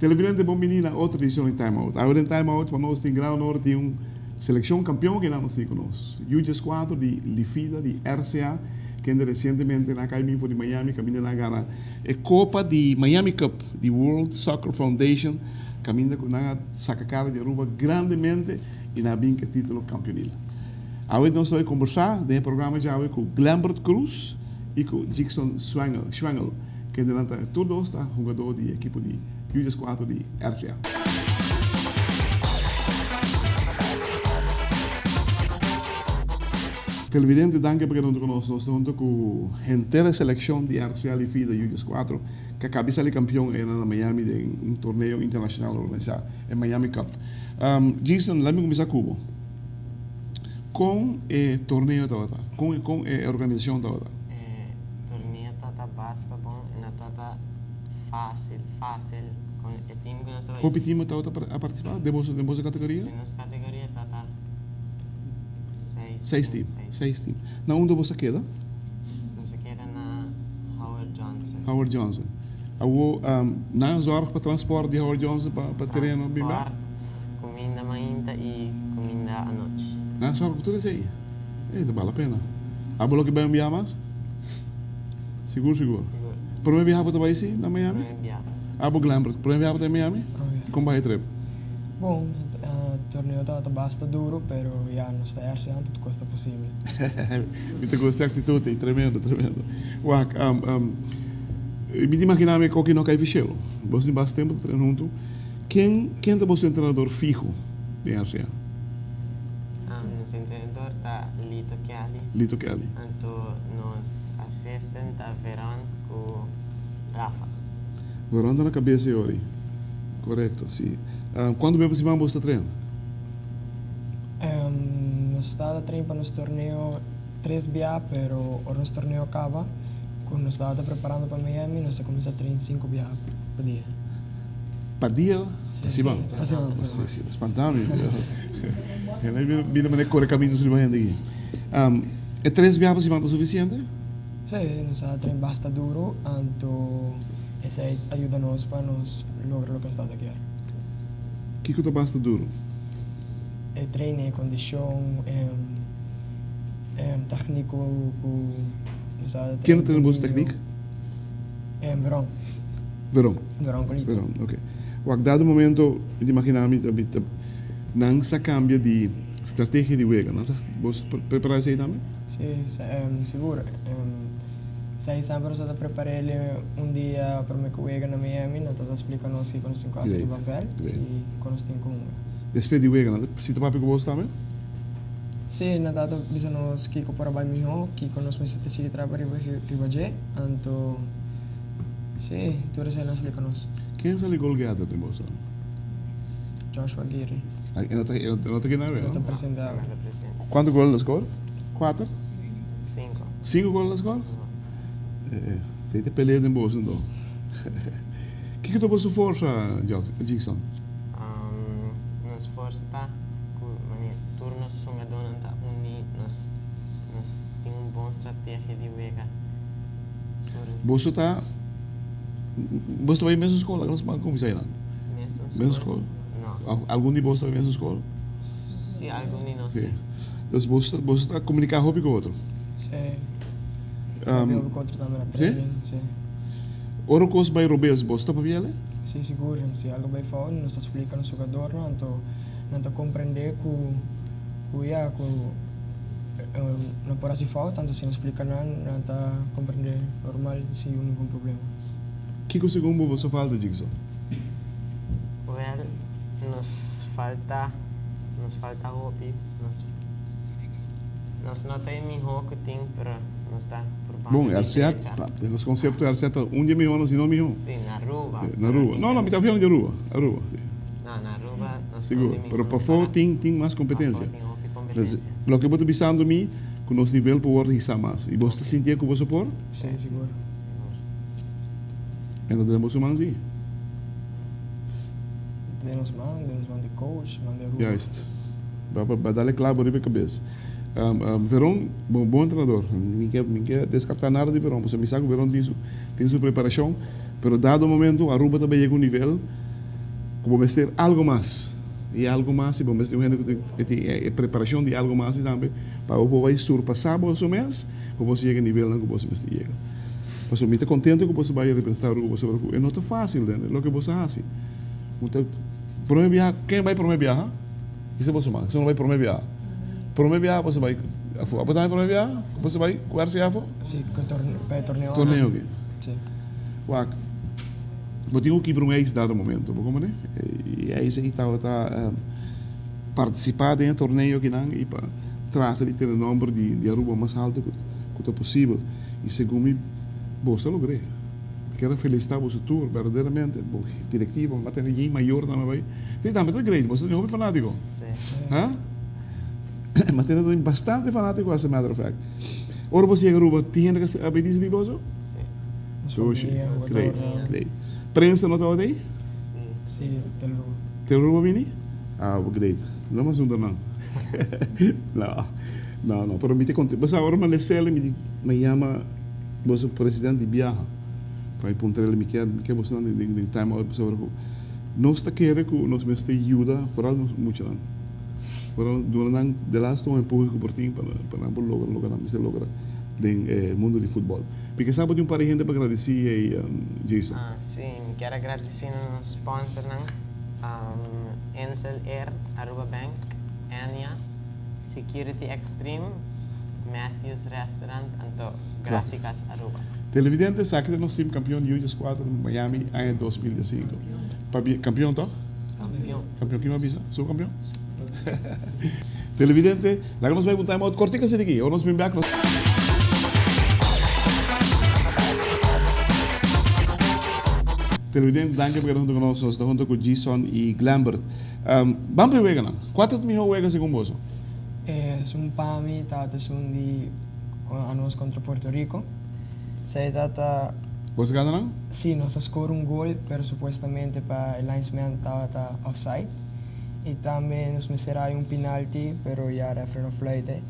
Televidente bon bini na otro edicion di Time Out. Awe den Time Out pa nos tin gran honor tin un seleccion campeon ke nan nos tin cu nos. U 4 di Lifida di RCA kende recientemente nan a cay bin for di Miami caminda nan a gana e copa di Miami Cup di World Soccer Foundation caminda cu nan a saca cara di Aruba grandemente y nan a bin cu e titulo campeonil. Awe nos ta bay combersa den e programa djawe cu Glenbert Cruz y cu Jigson Schwengel kende nan ta tur dos ta hugador di ekipo di U 4 di RCA. Televidente danki pa keda hunto ku nos. Nos ta hunto ku henter e selekshon di RCA Lifida U 4 ku a kabi sali kampion einan na Miami den un torneo internashonal organisá, e Miami Cup. Jason, laat mi kuminsá ku bo. Kon e torneo tabata? Kon kon e organisashon tabata? E torneo tabata basta bon e no tabata fásil fásil kon e team ku nos tabata. Hopi team tabata a partisipá den boso den boso kategoria? Den nos kategoria tabata seis Seis team, seis team. Na unda boso a keda? Nos a keda na Howard Johnson. Howard Johnson. Awor nan a zorg pa transport di Howard Johnson pa pa tereno bin bek? Transport, kuminda mainta i kuminda anochi. Nan a zorg pa tur esei? Ey, ta bal la pena. Abo loke bai un biaha mas? Sigur, sigur. Sigur. Prome biaha bo ta bai si na Miami? Prome biaha. Abo Glenbert, prome biaha bo ta bai Miami? Prome biaha. Kon bai e trip? Bon, torneo tabata basta duro, pero ya nos ta RCA, anto tur kos ta posibel. Mi ta gusta e actitud ei, tremendo, tremendo. Wak, mi ta imagina mi koki no kai fishelo. Boso tin basta tempo ta train huntu. Ken, ken ta boso entrenador fiho den RCA? Nos entrenador ta Lito Kelly. Lito Kelly. Anto nos assistant ta Veron ku Rafa. Veron ta na kabes e ora ei. Korekto, si. Kuantu bes pa siman boso ta train? Nos tabata train pa nos torneo tres bia, pero ora nos torneo kaba, ku nos tabata preparando pa Miami, nos a kuminsá train sinku bia pa dia. Pa dia? Si. Pa siman? Pa siman, pa siman. Si, si, spanta mi. Hende bira manera kore kaminda riba hende aki. E tres bia pa siman ta sufisiente? Si, nos a train basta duru, anto esei a yuda nos pa nos logra loke nos tabata kier. Kiko ta basta duru? E train, e kondishon, e teknik ku nos a train. Ken a train boso teknik? Veron. Veron. Veron Colito. Veron, ok. Wak, dado momento, mi ta imagina mi ta nan sa kambia di strategia di wega, nan ta boso prepara esei tambe? Si, sigur. Esei semper nos ta prepara el un dia prome ku wega na Miami, nan ta splika nos kiko nos tin ku hasi riba vèlt i kon nos tin ku hunga. Despues di wega nan ta sita papia ku bos tambe? Si, nan ta bisa nos kiko por a bai mihó, kiko nos mester ta sigui traha riba dje, anto si, tur esei nan splika nos. Ken sali gol getter den bos tambe? Joshua Aguirre. E no ta keda awe, no? E no ta presente awe. Kuantu gol el a skor? Kuater? Sinku. Sinku gol el a skor? Esei ta pelea den boso anto. Kiko ta boso forsa, Jigson? Nos forsa ta ku manera tur nos hungadónan ta uní, nos nos tin un bon strategia di wega. Boso ta boso ta bai mesun skol? Laga nos kuminsá einan. Mesun skol? No. Algun di boso ta bai mesun skol? Si, algun di nos si. Dus boso boso ta komuniká hopi ku otro? Si. Nos papia hopi ku otro tambe na training, si. Ora un kos bai robes, boso ta papia el? Si, sigur. Si algu bai fout, nos ta splika nos hugadornan, anto nan ta komprendé ku ku ya, ku no por hasi fout, anto si nos splika nan, nan ta komprendé normal sin ningun problema. Kiko segun bo boso falta, Jigsaw? Wel, nos falta, nos falta hopi, nos, nos no ta e mihó ku tin, pero nos ta purbando Bon, di RCA, drecha. den nos konsepto RCA ta un di e mihónan, si no mihó. Sí, na Aruba. Sí, na Aruba. No, no, mi ta hablando di Aruba, Aruba, sí. No, na Aruba nos ta un Sigur, di mihó. pero pafó tin, tin mas kompetensia. Pafó tin hopi kompetensia. Loke bo ta bisando mi, ku nos nivel por wòrdu hisá mas. I bo ta sintié ku bo por? Sí, sigur. Sigur. E ta den boso man si. Den nos man, den nos man di coach, man di Aruba. Juist. Ba ba dale clavo riba e cabes. Veron, bon bon entrenador. Mi ke mi ke descarta nada di Veron, pasobra mi sa cu Veron tin su tin su preparacion, pero dado momento Aruba ta bay yega un nivel cu bo mester algo mas. Y algo mas y bo mester un hende cu tin e tin e preparacion di algo mas y tambe pa bo por bay surpasa boso mes pa boso yega e nivelnan cu boso mester yega. Pasobra mi ta contento cu boso bay representa Aruba pasobra cu e no ta facil den loke boso a haci. Bo ta prome biaha, ken bay prome biaha? Bisa boso man, esun no bay prome biaha. Prome biaha boso bay afo. Abo tambe prome biaha cu boso bay cu RCA afo? Si, cu pa e torneo. Torneo aki. Si. Wak, bo tin cu kibra un ijs dado momento, bo comprende? E ijs ey tabata participa den e torneo akinan y pa trata di tene nomber di Aruba mas halto cu ta posibel. Y segun mi, boso ta logr'é. Mi kier a felicita boso tur, berdaderamente, bo directiva, mi a tene yen mayor tambe bay. Si, tambe ta great, boso ta hopi fanatico. Ha? Mi a tene tambe bastante fanatico as a matter of fact. Ora boso yega Aruba, tin hende cu a bay ricibi boso? Si. Sushi, great, great. Prensa no tabata ey? Si. Si, Telruba. Telruba bini? Ah, great. No mas unda nan. No, no, no, pero mi ta contento. Bo sa, ora mi a lesele, mi di, mi a yama boso president di biaha pa mi puntra el, mi kier, mi kier boso nan den, den time out pasobra cu nos ta kere cu nos mester yuda foral nos muchanan, foral duna nan de laatste un empuhe cu por tin pa, pa nan por logra loke nan mester logra den e mundo di futbol. Mi ke sa bo tin un par di hende pa gradeci ey, Jason. Ah, si, mi kier a gradeci nos sponsornan. Insel Air, Aruba Bank, Enya, Security Extreme, Matthews Restaurant anto Graficas Aruba. Televidente, esaki ta nos team campeon di Ujas 4 na Miami aña 2015. Pabia, campeon toch? Campeon. Campeon, kin a bisa? Su campeon? Televidente, laga nos bai un time out cortico asina aki. Ora nos bin bek nos. Televidente, danki pa keda hunto ku nos. Nos ta hunto ku Gison i Glembert. Ban pa e weganan. Kua ta mihó wega segun boso? Esun pa mi tabata esun di anos kontra Puerto Rico. Esei tabata. Boso gana nan? Si, nos a skor un gol, pero supuestamente pa e linesman tabata offside. I tambe nos mester a hay un pinalti, pero ya refri no fluite.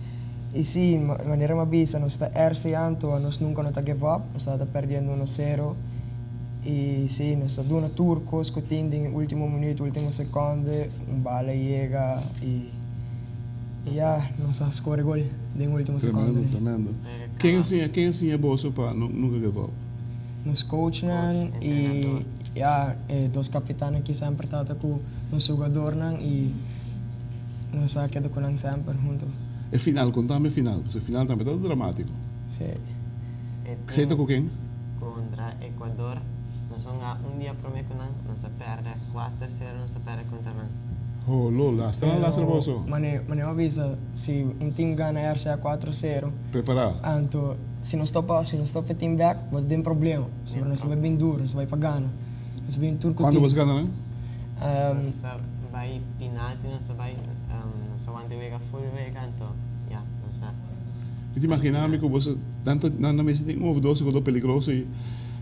I si, manera mi a bisa, nos ta RC anto anos nunka no ta give up. Nos tabata perdiendo uno sero. I si, nos ta duna tur kos ku tin den e ultimo minuut, ultimo sekonde, un bala yega i ya, nos a skor e gol den ultimo sekonde. Tremendo, tremendo. Ken a siña, ken a siña boso pa nunka give up? Nos coachnan i ya, e dos kapitannan ki semper tabata ku nos hugadornan i nos a keda ku nan semper hunto. E final, kontami e final, pasobra e final tambe tabata dramatiko. Si. Esei ta ku ken? Kontra Ecuador nos a hunga un dia prome ku nan, nos a perde kuater sero nos a perde kontra nan. Ho lo, lastra nan lastra boso. Mane mane a bisa si un team gana RCA kuater sero. Prepara. Anto si nos topa si nos topa e team bek bo ta den problema pasobra nos ta bai bin duro nos ta bai pa gana nos ta bin tur ku Kuantu team. boso gana nan? Nos a bai pinalti nos a bai nos a wanta e wega full wega anto ya nos a. Mi ta imagina mi ku boso nan ta nan ta mester tin un of dos jugador peligroso i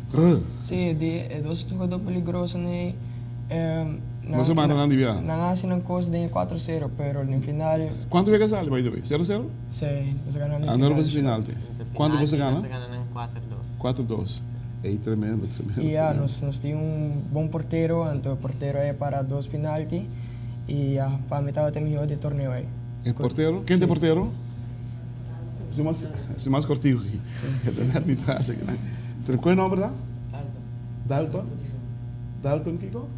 rrr. Sí, di e dos jugador peligroso nei nan Boso manda nan di biaha. Nan hasi nan kos den e kuatro sero, pero den final. Kuantu wega sali by the way? Sero sero? Sí, nos a gana den Ah, final. nan boso final te. Kuantu boso gana? Nos a gana nan kuater dos. Kuater dos. Ey tremendo, tremendo. I ya, nos nos tin un bon portero, anto e portero ei a para dos penalti i ya, pa mi tabata e mihó di e torneo ei. E portero? Ken ta e portero? Su mas, su mas cortico aki. E ta net mi tras aki. Pero cu e nomber ta? Dalton. Dalton? Dalton kiko?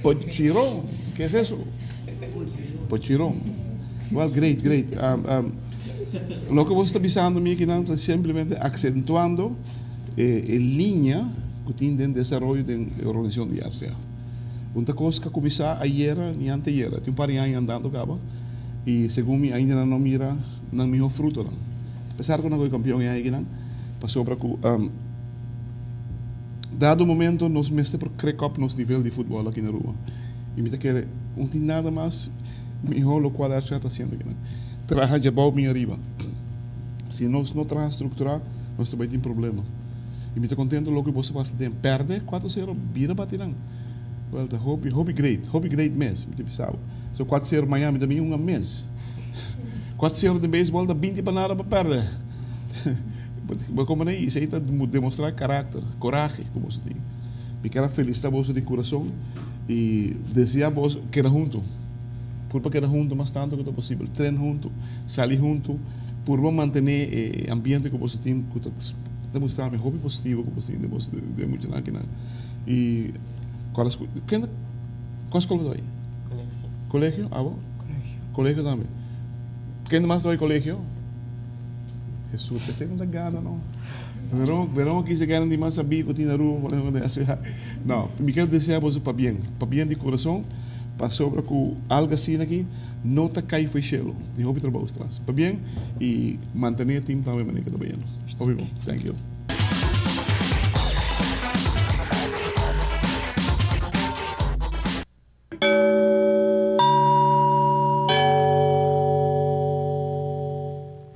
Pochiron. Ke es eso? Pochiron. Well, great, great. Um, um, loke bo ta bisando mi akinan ta simplemente accentuando e, e linea cu tin den desaroyo den e organisacion di RCA. Un ta cos cu a cuminsa ayera ni anteyera. Tin un par di aña andando caba. I segun mi ainda nan no mira nan miho frutonan. Apesar ku nan koe kampion e aña akinan, pasobra ku dado momento nos mester por krek op nos nivel di futbòl aki na Aruba. I mi ta kere un tin nada mas miho lokual RCA ta hasiendo akinan. Traha djabou bin ariba. Si nos no traha strukturá nos ta bai tin problema. I mi ta contento loke boso pasa den perde 4-0 bira bati nan. Well, ta hopi, hopi great, hopi great mes, mi ta bisa bo. So 4-0 mañana mi ta bin hunga mes. 4-0 den baseball ta 20 pa nada pa perde. Bo comprende? I esei ta demostra karakter, corahe ku boso tin. Mi kier a felicita boso di curason i desea boso keda hunto. Purba keda hunto mas tanto ku ta posibel. Tren hunto, sali hunto, purba mantene e ambiente ku boso tin ku ta ta mustra mi hopi positivo ku boso tin den boso den muchanan akinan. I cual es ken cual skol bo ta bai? Colegio. Colegio, abo? Colegio. Colegio tambe. Kende mas ta bai colegio? Hesus, esei no ta gana no. Veron, Veron a kisa gana di mas sabí ku tin na Aruba, por ejemplo, No, mi ker desea boso pabien, pabien di kurason, pasobra ku algu asina aki no ta kai for shelu. Tin hopi trabou tras. Pabien i mantené e team tambe manera ku ta bayendo. Hopi bon. Thank you.